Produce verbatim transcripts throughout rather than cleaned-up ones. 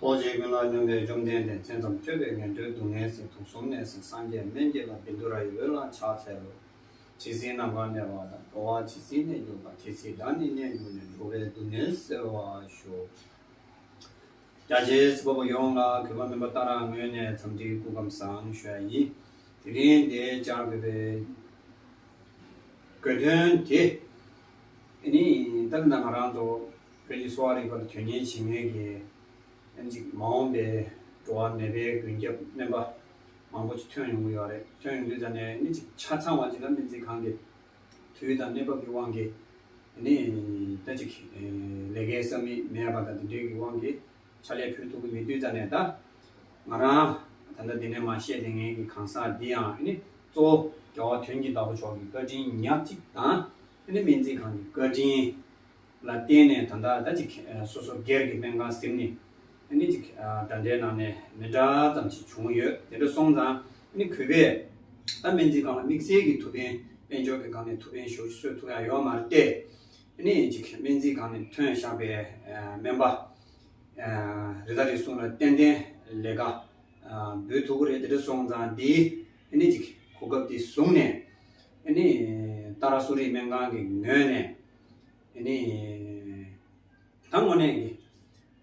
ཐུགས་རྗེ་ཀུན་ལ་སྙོམས་པའི་བཅོམ་ལྡན་འདས། མཚན་ཙམ་ཐོས་པས་ངན་འགྲོའི་སྡུག་བསྔལ་སེལ། དུག་གསུམ་ནད་སེལ་སངས་རྒྱས་སྨན་གྱི་བླ། བཻ་ཌཱུརྱ་ཡི་འོད་ལ་ཕྱག་འཚལ་ལོ། ཇི་སྲིད་ནམ་མཁའ་གནས་པ་དང་། འགྲོ་བ་ཇི་སྲིད་གནས་གྱུར་པ། དེ་སྲིད་བདག་ནི་གནས་གྱུར་ནས། འགྲོ་བའི་སྡུག་བསྔལ་སེལ་བར་ཤོག། རྒྱ་ཆེའི་གཟིགས་པ་པོ་ཡོངས་ལ་གུས་པ་སྨན་པ་ཏཱ་ར་ངོས་ནས་འཚམས་འདྲིའི་སྐུ་ཁམས་བཟང་ཞུ་ཡ་ཡིན། དེ་རིང་འདིར་བཅར་དགོས་པའི་དགོས་དོན་དེ། ཨ་ནི་ད་ལྟ་ང་རང་ཚོ་བོད་ཀྱི་གསོ་བ་རིག་པ་ལ་དོན་གཉེར་བྱེད་མཁན་གྱི་ཨ་ནི་ཅིག་མ་འོངས་པའི་འགྲོ་བ་ནད་པའི་མགོན་སྐྱབས་སྨན་པ་མང་པོ་ཅིག་ཐོན་ཡོང་གི་ཡོད་རེད། ཐོན་ཡོང་དུས་ཙང་ནས་ཨ་ནི་ཅིག་ཆ་ཚང་བ་ཅིག་ལ་སྨན་རྩིས་ཁང་གི་དུས་དང་གནས་བབ་ཀྱི་དབང་གིས་ནི་ད་ཅིག་ལས་ཀའི་ས་མིག་མེད་པ་དང་དེ་འདྲའི་གི་དབང་གིས་ཕྱག་ལས་ཕུལ་ཐུབ་ཀྱི་མེད་དུས་ཙང་ནས། ད་ང་རང་ད་ལྟ་འདི་ནས་མར་བཤད་བསྡད་མཁན་གྱི་གང་ཟག་འདི་ཡང་ནི་གཙོ་བོ་རྒྱལ་བ་དོན་གྱི་བདག་པོ་མཆོག་གི་བཀའ་དྲིན་ཉག་གཅིག་དང་། ནི་སྨན་རྩིས་ཁང་གི་བཀའ་དྲིན་ལ་བརྟེན་ནས་ད་ལྟ་ད་ཅིག་སོ་སོ་སྒེར་གྱི་སྨན་ཁང་ཟིན་ནས་ནི་ཅིག་ད་ལྟའི་ནང་ནས་མི་འདྲ་ཙམ་ཞིག་བྱུང་ཡོད། དེ་འདྲ་སོང་ཙང་ནི་གུས་པས་ད་སྨན་རྩིས་ཁང་ལ་དམིགས་བསལ་གྱི་ཐུགས་ཕན། དཔལ་འབྱོར་གྱི་སྒང་ནས་ཐུགས་ཕན་ཞུ་གསོས་ཐུབ་ཡ་ཡོད་མ་རེད་དེ། ནི་ཅིག་སྨན་རྩིས་ཁང་ནས་ཐོན་བཞག་པའི་སྨན་པ་རེ་ད་རེ་ཟུང་ལ་ཏན་ཏན་ལས་ཀ་འབུལ་ཐུབ་ཀྱི་རེད། དེ་འདྲ་སོང་ཙང་འདི་ནི་ཅིག་གོ་སྐབས་འདི་བཟུང་ནས་ནི་ཏཱ་ར་གསོ་རིག་སྨན་ཁང་གི་ངོས་ནས་ནི། ད་དངོས་གནས་ཀྱི།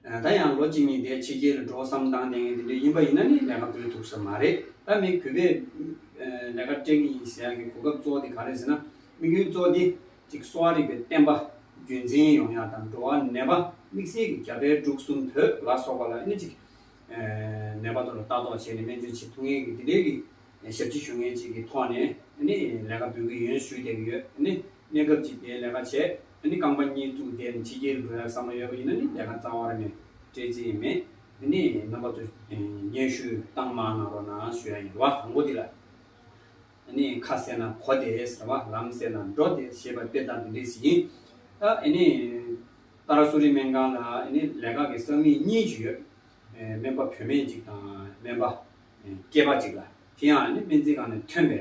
ད་ཡང་ལོ་གཅིག་གཉིས་དེ་ཕྱི་རྒྱལ་ལ་འགྲོ་བསམ་བཏང་བསྡད་མཁན་དེ་འདྲ་ཡིན་པ་ཡིན་ན་ནི་ལས་ཀ་འབུལ་ཐུབ་ས་མ་རེད། ད་མི་གུས་པས་ལས་ཀ་སྤྲད་ཀྱི་ཡིན་ཟེར་ཡག་གི་གོ་སྐབས་གཙོ་བོ་དེ་ག་རེ་ཟེར་ན། དམིགས་ཡུལ་གཙོ་བོ་དེ་གཅིག་གསོ་བ་རིག་པའི་བསྟན་པ་རྒྱུན་འཛིན་ཡོང་ཡག་དང་། འགྲོ་བ་ནད་པ་དམིགས་བསལ་གྱི་རྒྱ་བལ་འབྲུག་གསུམ་བོད་ལ་སོགས་པ་ལ་ཨ་ནི་གཅིག་ནད་པ་ཚོ་ལ་ལྟ་རྟོག་བྱས་ནས་སྨན་བཅོས་བྱེད་ཐུབ་མཁན་གྱི་དེ་འདྲའི་གི་ཞབས་ཕྱི་ཞུ་མཁན་ཅིག་གི་ཐོག་ནས་ནི་ལས་ཀ་འབུལ་གྱི་ཡོད་ཞུས་བསྡད་ཀྱི་ཡོད། ནི་གནས་སྐབས་ཅིག་དེ་ལས་ཀ་བྱས་ནི་རྐང་པ་གཉིས་བཙུགས་བསྡད་ནས་ཕྱི་རྒྱལ་འགྲོ་ཡག་བསམ་བློ་ཡོད་པ་ཡིན་ན་ནི་ལས་ཀ་རྩ་བ་རང་ནས་སྤྲད་རྩིས་མེད། ནི་རྣམ་པ་ཚོ་སྙན་ཞུ་བཏང་མ་གནང་རོགས་གནང་ཞུ་ཡ་ཡིན། རེད་བ། དང་པོ་དེ་ལ་ནི་ཁ་གསལ་ན་གོ་བདེ་ཟེར་བ། ལམ་གསལ་ན་འགྲོ་བདེ་ཞེས་པ་དཔེ་དང་དེ་འདྲས་ཞིག་ཡིན། ད་ཨ་ནི་ཏཱ་ར་གསོ་རིག་སྨན་ཁང་ལ་ཨ་ནི་ལས་ཀ་གི་ས་མིག་གཉིས་ཅིག་ཡོད། སྨན་པ་བུད་མེད་ཅིག་དང་སྨན་པ་སྐྱེས་པ་ཅིག་ལ། དེ་ཡང་ནི་སྨན་རྩིས་ཁང་ནས་ཐོན་པའི་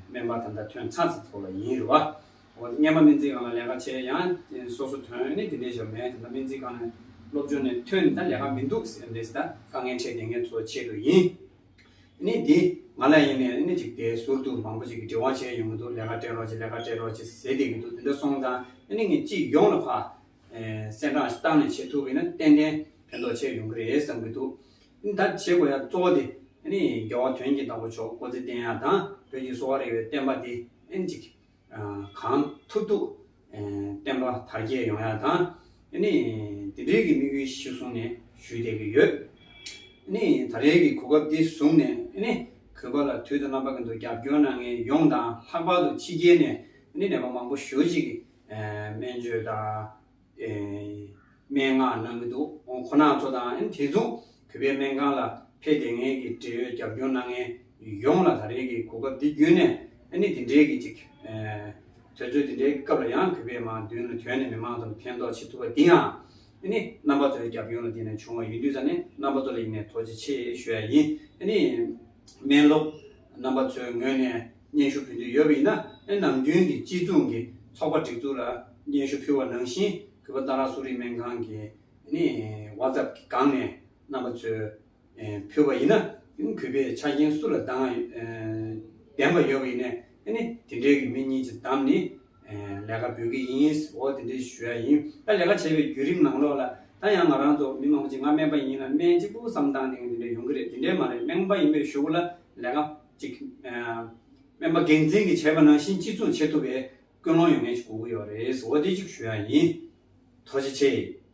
སྨན་པ་ད་ལྟ་ཐོན་ཚར་ཚར་ཚོ་ལ་ཡིན། རེད་བ། འོ་དེ་སྔོན་མ་སྨན་རྩིས་ཁང་ལ་ལས་ཀ་བྱས་ཡང་སོ་སོ་ཐོན་ནི་དེ་འདྲའི་ཞིག་མེད། ད་ལྟ་སྨན་རྩིས་ཁང་ནས་སློབ་སྦྱོང་ནས་ཐོན་ད་ལས་ཀ་མི་འདུག་ཟེར་འདྲ་ཟེར། ད་དཀའ་ངལ་འཕྲད་བསྡད་མཁན་ཚོ་ཆེད་དུ་ཡིན། ནི་འདི་ང་ལ་ཡིན་ནས་ནི་ཅིག་དེ་ཟུར་དུ་མང་པོ་ཅིག་གིས་འབྲེལ་བ་བྱས་ཡོང་གི་འདུག་ལས་ཀ་སྤྲད་རོགས་བྱེད། ལས་ཀ་སྤྲད་རོགས་བྱེད་ཟེར་བསྡད་ཀྱི་འདུག་དེ་འདྲ་སོང་ཙང་ནི་ངས་སྤྱི་ཡོངས་ལ་ཕར་གསལ་བསྒྲགས་ཤིག་བཏང་ནས་བྱེད་ཐུབ་པ་ཡིན་ན་ཏན་ཏན་ཕན་ཐོགས་ཆེ་ཡོང་གི་རེད་བསམ་གྱི་འདུག་ད་བྱེད་དགོས་ཡ་གཙོ་བོ་དེ་ནི་རྒྱལ་བ་དོན་གྱི་བདག་པོ་མཆོག་སྐུ་ཚེ་བརྟན་ཡ་དང་། བོད་ཀྱི་གསོ་བ་རིག་པའི་བསྟན་པ་དེ་ཨེ་ཅིག་གང་ཐུབ་ཐུབ་བསྟན་པ་དར་རྒྱས་ཡོང་ཡ་དང་། ནི་དེ་འདྲའི་གི་དམིགས་ཡུལ་གཞི་བཟུང་ནས་ཞུས་བསྡད་ཀྱི་ཡོད། ནི་ད་རེས་ཀྱི་གོ་སྐབས་འདི་བཟུང་ནས་ནི་གུས་པ་ལ་དུས་དང་རྣམ་པ་ཀུན་ཏུ་རྒྱབ་སྐྱོར་གནང་མཁན་ཡོངས་དང་། ལྷག་པར་དུ་ཕྱི་རྒྱལ་ནས་ནི་ནད་པ་མང་པོ་ཞེ་པོ་ཅིག་གིས་སྨན་བཅོས་དང་། སྨན་མངགས་གནང་གི་འདུག་ཁོང་ཁོ་ན་ཚོ་དང་ཨ་ནི་དེ་མཚུངས་གུས་པའི་སྨན་ཁང་ལ་ཕེབས་བསྡད་མཁན་གྱི་འབྲེལ་ཡོད་རྒྱབ་སྐྱོར་གནང་མཁན་ཡོངས་ལ་ད་རེས་ཀྱི་གོ་སྐབས་འདི་བརྒྱུད་ནས་ཨ་ནི་དེ་འདྲའི་གི་ཅིག་དུས་ཚོད་དེ་འདྲའི་སྐབས་ལ་ཡང་གུས་པས་མར་མདུན་ལ་ཐོན་ནས་མི་མང་ཚོ་ལ་ཕན་ཐོགས་བྱེད་ཐུབ་པ་འདི་ཡང་ཨ་ནི་རྣམ་པ་ཚོའི་རྒྱབ་སྐྱོར་ལ་བརྟེན་ནས་བྱུང་བ་ཡིན་དུས་ཙང་ནས་རྣམ་པ་ཚོ་ལ་ཡིན་ནས་ཐུགས་རྗེ་ཆེ་ཞུ་ཡ་ཡིན། ཨ་ནི་སྨན་སློབ་རྣམ་པ་ཚོའི་ངོས་ནས་སྙན་ཞུ་ཕུལ་འདོད་ཡོད་པ་ཡིན་ན། ཨ་ནི་ནམ་རྒྱུན་གྱི་སྤྱི་མཚུངས་ཀྱི་ཚོགས་པ་སྒྲིག་འཛུགས་ལ་སྙན་ཞུ་ཕུལ་བ་ནང་བཞིན་གུས་པ་ཏཱ་ར་གསོ་རིག་སྨན་ཁང་གི་ནི་ཝ་ཙབ་ཀྱི་སྒང་ནས་རྣམ་པ་ཚོས་ཨེ་ཕུལ་བ་ཡིན་ན། ཨིན་གུས་པས་ཆ་རྐྱེན་སུ་ལ་འདང་ཨེ་ལྡན་པ་ཡོད་པ་ཡིན་ནའི་ཨ་ནི་དེ་འདྲའི་གི་མི་གཉིས་ཅིག་བདམས་ནི་ཨེ་ལས་ཀ་འབུལ་གི་ཡིན། འོ་དེ་འདྲའི་ཞུ་ཡ་ཡིན། ད་ལས་ཀ་བྱེད་པའི་བརྒྱུད་རིམ་ནང་ལོགས་ལ་ད་ཡང་ང་རང་ཚོ་མི་མང་པོ་ཅིག་ང་སྨན་པ་ཡིན་ལ་སྨན་གཅིག་པུ་བསམ་བཏང་དེ་འདྲ་ཡོང་གི་རེད། དེ་འདྲའི་མ་རེད། སྨན་པ་ཡིན་པའི་གཞུག་ལ་ལས་ཀ་ཅིག་ཨེ་སྨན་པ་འགན་འཛིན་གྱིས་བྱས་པ་ནང་བཞིན་སྤྱི་མཚུངས་བྱེད་ཐུབ་པའི་ཀུན་སློང་ཡོད་མཁན་ཞིག་དགོས་ཀྱི་ཡོད་རེད། འོ་དེ་ཅིག་ཞུ་ཡ་ཡིན། ཐུགས་རྗེ་ཆེ།